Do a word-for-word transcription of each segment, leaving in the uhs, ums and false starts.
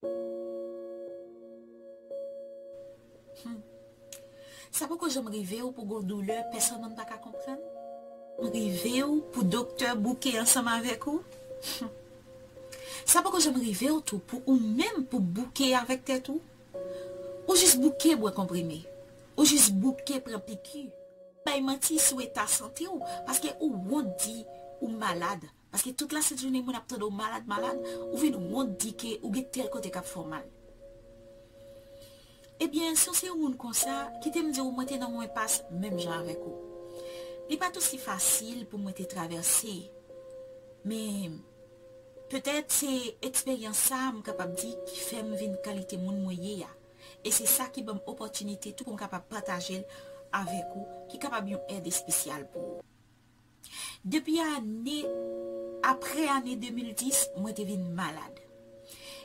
Hmm. Sa poko janm rive w pou gon doulè pèsonn moun pa ka konprann? Rive w pou doktè bouke ansanm avèk ou? Hmm. Sa poko janm rive w tou pou ou menm pou bouke avèk tèt ou? Ou jis bouke bwè konprime. Ou jis bouke pran piki. Bay manti sou eta sante w, paske ou wont di ou malad. Paske tout lasent jounen moun ap tande w malad, malad, ou vin wont di ke ou gen tèl kote k ap fè w mal. Ebyen, si w se yon moun konsa, kite m di w, mwen te nan yon enpas menm jan avèk ou. Li pa t osi fasil pou mwen te travèse, men petèt se eksperyans sa a, m kapab di, ki fè m vin kalite moun mwen ye a. E se sa ki ban m opòtinite tou pou m kapab pataje l avèk ou, ki kapab yon èd espesyal pou ou. Depi ane, apre ane de mil dis, mwen te vin malad.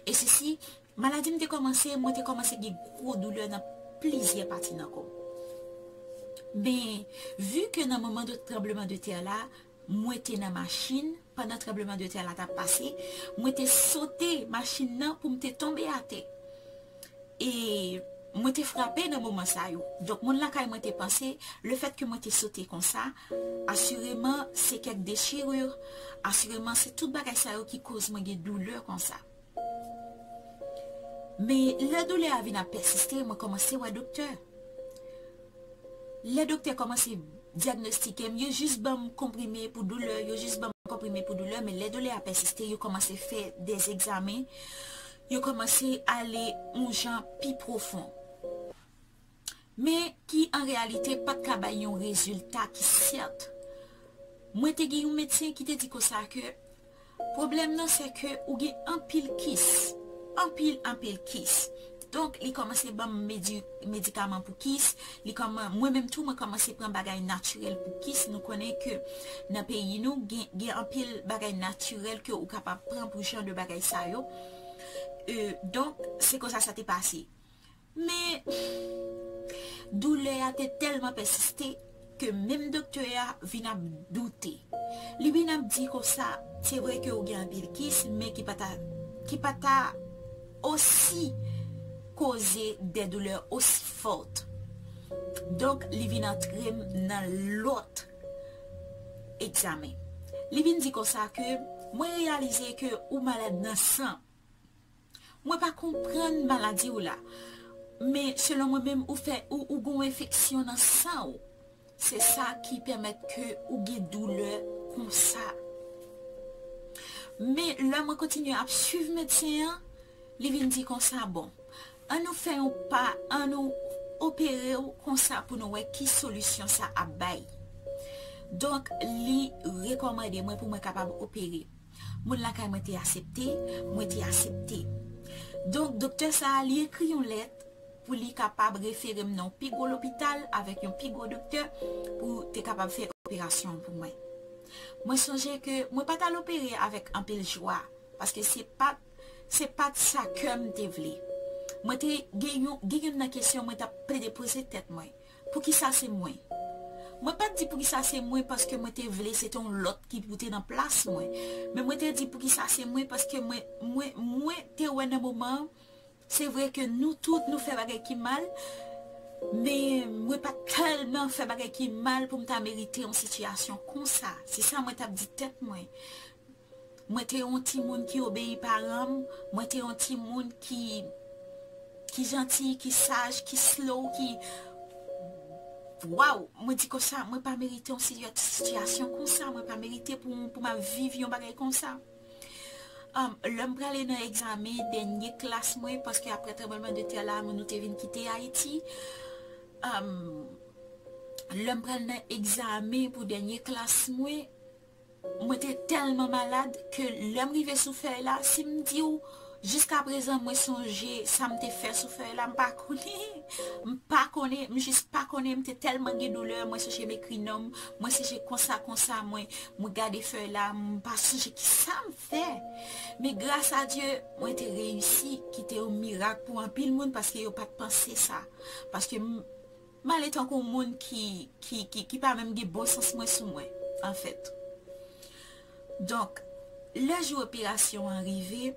E sesi, maladi m te kòmanse, mwen te kòmanse gen gwo doulè nan plizyè pati nan kò m. Men, vi ke nan moman de tranbleman de tè la, mwen te nan machin, pandan tranbleman de tè la t ap pase, mwen te sote machin nan pou m te tonbe atè. E mwen te frape nan moman sa yo. Donk, moun lakay mwen te panse, lefèt ke mwen te sote konsa, asireman, se kèk dechirure, asireman, se tout bagay sa yo ki koz mwen gen doulè konsa. Men, lè doulè a vin ap pèsiste, mwen kòmanse wè doktè. Lè doktè kòmanse dyagnostike m, yo jis ban m konprime pou doulè, yo jis ban m konprime pou doulè, men lè doulè a pèsiste, yo kòmanse fè de egzamen, yo kòmanse ale yon jan pi pwofon. Men ki an reyalite pa t ka bay yon rezilta ki sèt. Mwen te gen yon medsen ki te di konsa ke pwoblèm nan se ke ou gen anpil kis, anpil, anpil kis. Donk, li kòmanse ban m medi-, medikaman pou kis, li kòman-, mwen menm tou, mwen kòmanse pran bagay natirèl pou kis. Nou konnen ke nan peyi nou, gen, gen anpil bagay natirèl ke ou kapab pran pou jan de bagay sa yo. E, donk, se konsa sa te pase. Men, doulè a te tèlman pèsiste ke menm doktè a vin ap doute. Li vin ap di konsa, se vre ke ou gen anpil kis, men ki pa ta, ki pa ta osi koze de doulè osi fòt. Donk, li vin antre m nan lòt egzamen. Li vin di konsa ke mwen reyalize ke ou malad nan san. Mwen pa konprann maladi w la. Men selon mwen menm, ou fè, ou, ou gon enfeksyon nan san w. Se sa ki pèmèt ke ou gen doulè konsa. Men lè mwen kontinye ap swiv medsen an, li vin di konsa, bon, ann nou fè yon pa, ann nou opere w konsa pou nou wè ki solisyon sa ap bay. Donk, li rekòmande mwen pou mwen kapab opere. Moun lakay mwen te aksepte, mwen te aksepte. Donk, doktè sa a, li ekri yon lèt pou li kapab refere m nan yon pi gwo lopital avèk yon pi gwo doktè pou te kapab fè operasyon an pou mwen. Mwen sonje ke mwen pa t al opere avèk anpil jwa, paske se pa t, se pa t sa kè m te vle. Mwen te gen yon, gen youn nan kesyon mwen t ap plede poze tèt mwen. Poukisa se mwen? Mwen pa t di poukisa se mwen paske mwen te vle se te yon lòt ki pou te nan plas mwen. Men mwen te di poukisa se mwen paske mwen, mwen, mwen te wè nan moman an, se vre ke nou tout nou fè bagay ki mal, men mwen pa t tèlman fè bagay ki mal pou m ta merite yon sitiyasyon konsa. Se sa mwen t ap di tèt mwen. Mwen te yon timoun ki obeyi paran m, mwen te yon timoun ki, ki janti, ki saj, ki slow, ki, waw, mwen di konsa, mwen pa merite yon sitiyasyon konsa, mwen pa merite pou, pou m ap viv yon bagay konsa. Um, lè m prale nan egzamen dènye klas mwen, paske apre tranbleman de tè la, nou te vin kite Ayiti. Um, lè m pral nan egzamen pou dènye klas mwen, mwen te tèlman malad ke lè m rive sou fèy la, si m di w, jiska prezan mwen sonje sa m te fè sou fèy la, m pa konnen. M pa konnen, m jis pa konnen, m te tèlman gen doulè, mwen sonje m ekri non m, mwen sonje konsa, konsa, mwen, mwen gade fèy la, m pa sonje kisa m fè. Men gras a Dye, mwen te reyisi, ki te yon mirak pou anpil moun, paske yo pa t panse sa. Paske m, m ale tankou moun ki, ki, ki, ki pa menm gen bon sans mwen sou mwen, anfèt. Donk, lè jou operasyon an rive,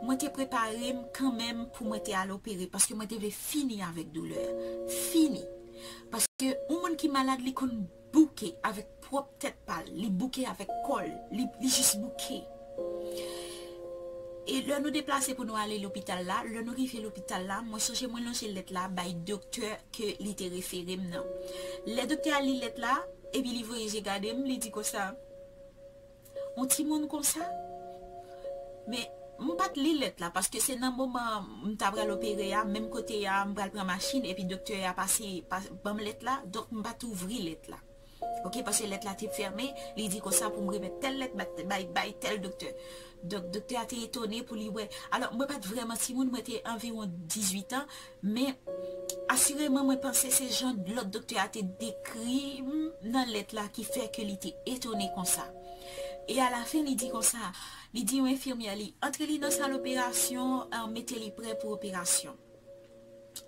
Mwen te prepare m kanmenm pou mwen te al opere, paske mwen te vle fini avèk doulè. Fini. Paske yon moun ki malad, li konn bouke avèk pwòp tèt pa l, li bouke avèk kò l, li, li jis bouke. E lè nou deplase pou nou ale lopital la, lè nou rive lopital la, mwen sonje mwen lonje lèt la bay doktè ke li te refere m nan. Lè doktè a li lèt la, epi li voye je gade m, li di konsa, yon timoun konsa? Men, m pa t li lèt la, paske se nan moman m ta pral opere a, menm kote a, m pral pran machin, epi doktè a pase, pa, ban m lèt la, donk m pa t ouvri lèt la. Ok, paske lèt la te fèmen, li di konsa pou m remèt tèl lèt, bay, bay, bay tèl doktè. Donk, doktè a te etone pou li wè. Alò, mwen pa t vrèman timoun, mwen te anviwon dizuit an, men asireman, mwen panse se jan lòt doktè a te dekri m nan lèt la ki fè ke li te etone konsa. E alafen, li di konsa, li di yon enfimyè, li antre li nan sal operasyon, eh, mete li prè pou operasyon.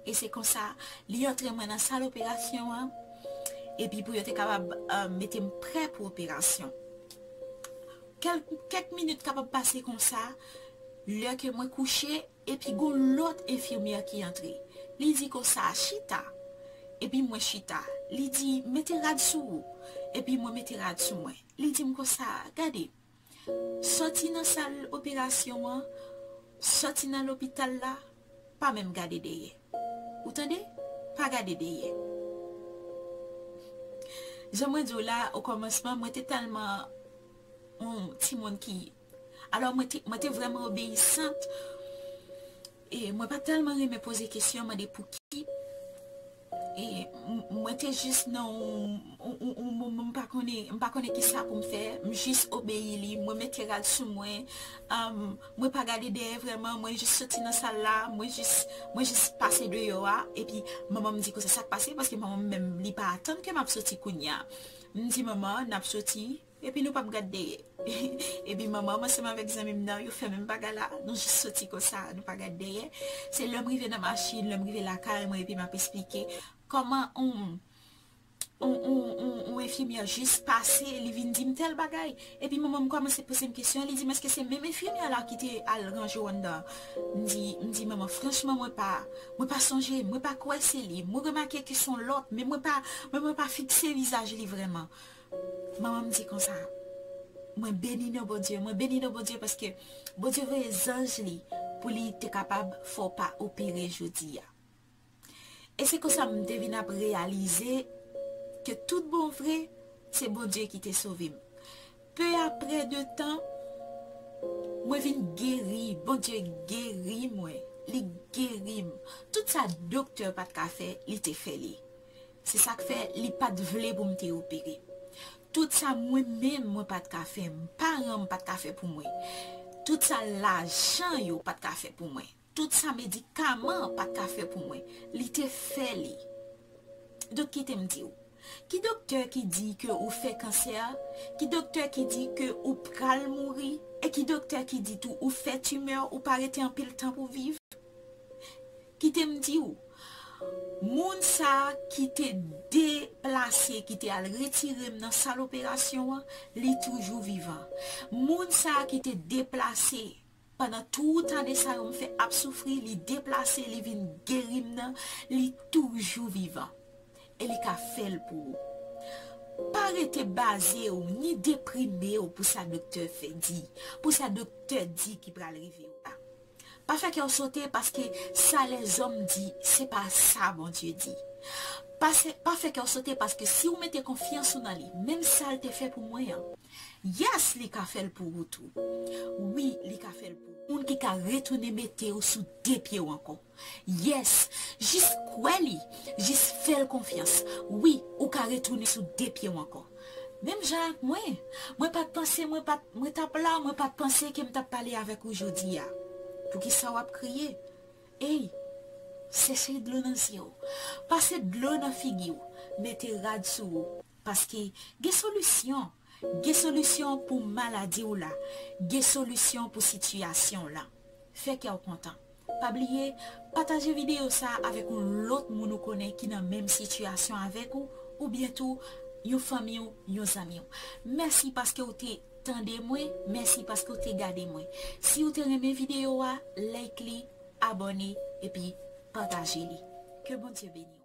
E se konsa, li antre mwen nan sal operasyon an, epi pou yo te kapab, eh, mete m prè pou operasyon. Kèl-, kèk minit kapab pase konsa, lè ke mwen kouche, epi gon lòt enfimyè ki antre. Li di konsa, chita. Epi mwen chita. Li di, mete rad sou ou. Epi mwen mete rad sou mwen. Li di m konsa, gade, sòti nan sal operasyon an, sòti nan lopital la, pa menm gade dèyè. Ou tande? Pa gade dèyè. Jan mwen di w la, o kòmansman, mwen te tèlman yon timoun ki, alò, mwen te, mwen te vrèman obeyisant. E mwen pa tèlman renmen poze kesyon, mande pou ki. E m-, mwen te jis nan yon, yon, yon, yon moman, m pa konnen, m pa konnen ki sa pou m fè. M jis obeyi li, mwen mete rad sou mwen. Am, mwen pa gade dèyè vrèman, mwen jis soti nan sal la, mwen jis, mwen jis pase deyò a. Epi manman m di konsa, sa k pase? Paske manman m menm, li pa atann ke m ap soti kounye a. M di, manman, n ap soti, epi nou p ap gad dèyè. Epi manman m ansanm avèk zanmi m nan, yo fè menm bagay la, nou jis soti konsa, nou pa gad dèyè. Se lè m rive nan machin, lè m rive lakay mwen, epi m ap esplike kòman yon, yon, yon, yon, yon enfimyè jis pase, li vin di m tèl bagay. Epi manman m kòmanse poze m kesyon, li di m, èske se menm enfimyè la ki te al ranje w anndan? M di, m di, manman, franchman, mwen pa, mwen pa sonje, mwen pa kwè se li. Mwen remake ke se yon lòt, men mwen pa, mwen, mwen pa fikse vizaj li vrèman. Manman m di konsa, mwen beni non Bondye, mwen beni non Bondye paske Bondye voye zanj li pou li te kapab fè w pa opere jodi a. E se konsa m te vin ap reyalize ke tout bon vre, se Bondye ki te sove m. Pe aprè de tan, mwen vin geri, Bondye geri mwen, li geri m. Tout sa doktè pa t ka fè, li te fè li. Se sa k fè li pa t vle pou m te opere. Tout sa mwen menm mwen pa t ka fè, paran m pa t ka fè pou mwen. Tout sa lajan yo pa t ka fè pou mwen. Tout sa medikaman pa t ka fè pou mwen. Li te fè li. Donk, kite m di w. Ki doktè ki di ke ou fè kansè? Ki doktè ki di ke ou pral mouri? E ki doktè ki di tou ou fè timè, ou pa rete anpil tan pou viv? Kite m di w, moun sa a ki te deplase, ki te al retire m nan sal operasyon an, li toujou vivan. Moun sa a ki te deplase pandan tout ane sa yo m fè ap soufri, li deplase, li vin geri m nan, li toujou vivan. E li ka fè l pou ou. Pa rete baze w, ni deprime w pou sa doktè fè di, pou sa doktè di ki pral rive w la. Pa fè kè w sote paske sa lèzòm di, se pa sa Bondye di. Pa se, pa fè kè w sote paske si w mete konfyans ou nan li, menm sa l te fè pou mwen an, yes, li ka fè l pou ou tou. Wi, li ka fè l pou ou. Moun ki ka retounen mete w sou de pye w ankò. Yes, jis kwè li, jis fè l konfyans. Wi, ou ka retounen sou de pye w ankò. Menm jan ak mwen, mwen pa t panse, mwen pa t, mwen t ap la, mwen pa t panse ke m t ap pale avèk ou jodi a. Poukisa w ap kriye? Ey, seche dlo nan zye w. Pase dlo nan figi w. Mete rad sou ou. Paske gen solisyon. Gen solisyon pou maladi w la. Gen solisyon pou sitiyasyon w la. Fè kè w kontan. Pa bliye, pataje videyo sa a avèk yon lòt moun ou konnen ki nan menm sitiyasyon avèk ou, oubyen tou yon fanmi w, yon zanmi w. Mèsi paske w te tande mwen, mèsi paske w te gade mwen. Si w te renmen videyo a, like li, abòne, epi pataje li. Ke Bondye beni.